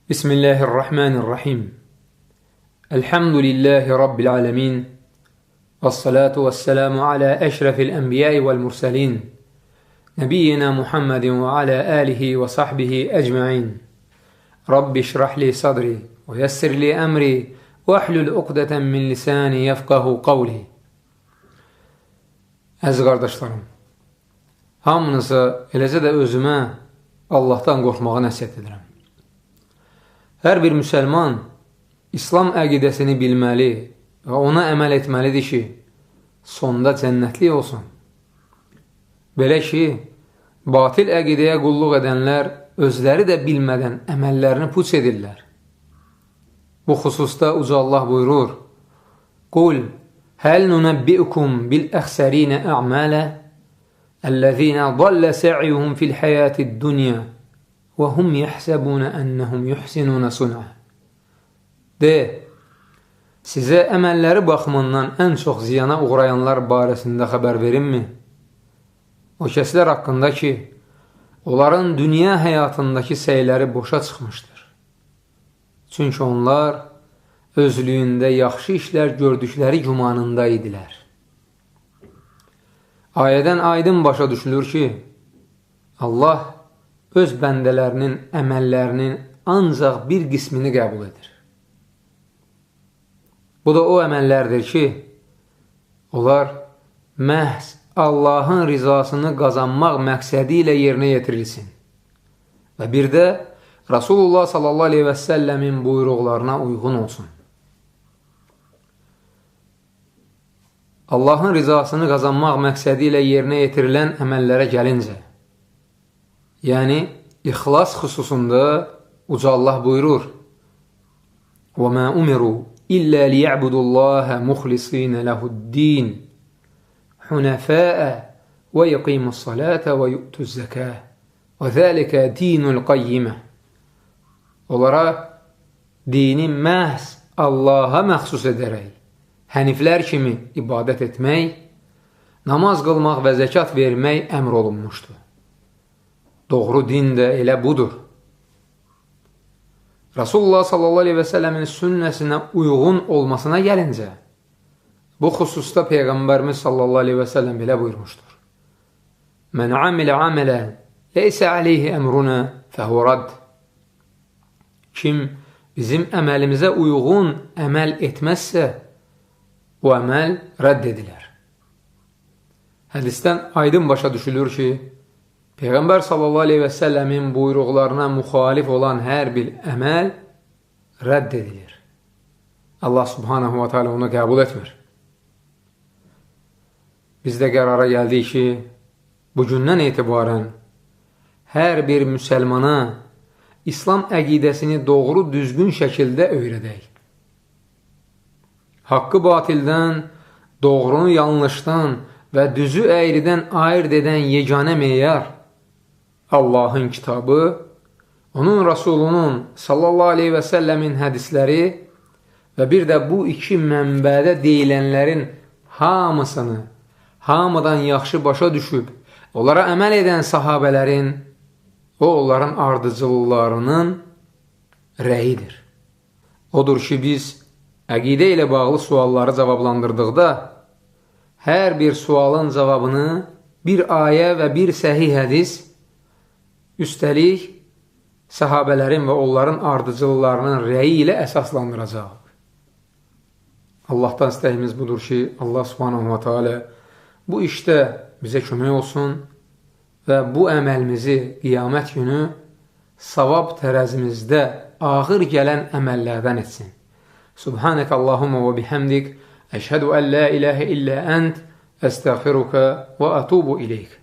Bismillahirrahmanirrahim. Elhamdülillahi Rabbil alemin. Vessalatu vesselamu ala eşrefil enbiyai vel murselin. Nebiyyina Muhammedin ve ala alihi ve sahbihi ecma'in. Rabbi şrah li sadri ve yessir li emri ve ahlul uqdeten min lisani yefkahu qavli. Əziz qardaşlarım, hamınıza, eləcə də özümə Allahdan qorxmağı nəsihət edirəm. Hər bir müsəlman İslam əqidəsini bilməli və ona əməl etməlidir ki, sonda cənnətlik olsun. Belə ki, batil əqidəyə qulluq edənlər özləri də bilmədən əməllərini puç edirlər. Bu xüsusda Uca Allah buyurur: Qul, həl nunəbbi'ukum bil-əxsərinə ə'mələ, əl-ləzīnə dallə sə'yuhum fil-həyətid-dünya və hum yəhsəbunə ənəhum yuhsinunə sun'a. De, sizə əməlləri baxımından ən çox ziyana uğrayanlar barəsində xəbər verimmi? O kəslər haqqında ki, onların dünya həyatındakı səyləri boşa çıxmışdır. Çünki onlar özlüyündə yaxşı işlər gördükləri gümanında idilər. Ayədən aydın başa düşülür ki, Allah öz bəndələrinin əməllərinin ancaq bir qismini qəbul edir. Bu da o əməllərdir ki, onlar məhz Allahın rizasını qazanmaq məqsədi ilə yerinə yetirilsin və bir də Rasulullah sallallahu aleyhi və səlləmin buyruqlarına uyğun olsun. Allahın rizasını qazanmaq məqsədi ilə yerinə yetirilən əməllərə gəlincə, yəni ixlas xüsusunda Uca Allah buyurur: وَمَا أُمِرُوا إِلَّا لِيَعْبُدُوا اللَّهَ مُخْلِصِينَ لَهُ الدِّينَ حُنَفَاءَ وَيُقِيمُوا الصَّلَاةَ وَيُؤْتُوا الزَّكَاةَ وَذَٰلِكَ دِينُ الْقَيِّمَةِ. Onlara dini məhz Allaha məxsus edərək, həniflər kimi ibadət etmək, namaz qılmaq və zəkat vermək əmr olunmuşdu. Doğru din də elə budur. Rasulullah sallallahu aleyhi və səlləmin sünnəsinə uyğun olmasına gəlincə, bu xüsusda Peyğəmbərimiz sallallahu aleyhi və səlləm belə buyurmuşdur: Mən amilə amələ leysə aleyhi əmruna fəhvə radd. Kim bizim əməlimizə uyğun əməl etməzsə, bu əməl rədd edilər. Hədisdən aydın başa düşülür ki, Peyğəmbər sallallahu aleyhi və səlləmin buyruqlarına müxalif olan hər bir əməl rədd edilir. Allah subhanahu wa ta'ala onu qəbul etmir. Biz də qərara gəldik ki, bugündən etibarən hər bir müsəlmana İslam əqidəsini doğru düzgün şəkildə öyrədək. Haqqı batildən, doğrunu yanlışdan və düzü əyridən ayırt edən yeganə meyar Allahın kitabı, onun Rasulunun sallallahu aleyhi və səlləmin hədisləri və bir də bu iki mənbədə deyilənlərin hamısını hamıdan yaxşı başa düşüb, onlara əməl edən sahabələrin və onların ardıcıllarının rəyidir. Odur ki, biz əqidə ilə bağlı sualları cavablandırdıqda, hər bir sualın cavabını bir ayə və bir səhih hədis, üstəlik sahabələrin və onların ardıcıllarının rəyi ilə əsaslandıracaq. Allahdan istəyimiz budur ki, Allah subhanahu wa ta'ala bu işdə bizə kömək olsun və bu əməlimizi qiyamət günü savab tərəzimizdə ağır gələn əməllərdən etsin. Subhanək Allahumma və bihamdik, əşhədu ən la iləhə illə ənt, əstəğfiruka və ətubu ileyk.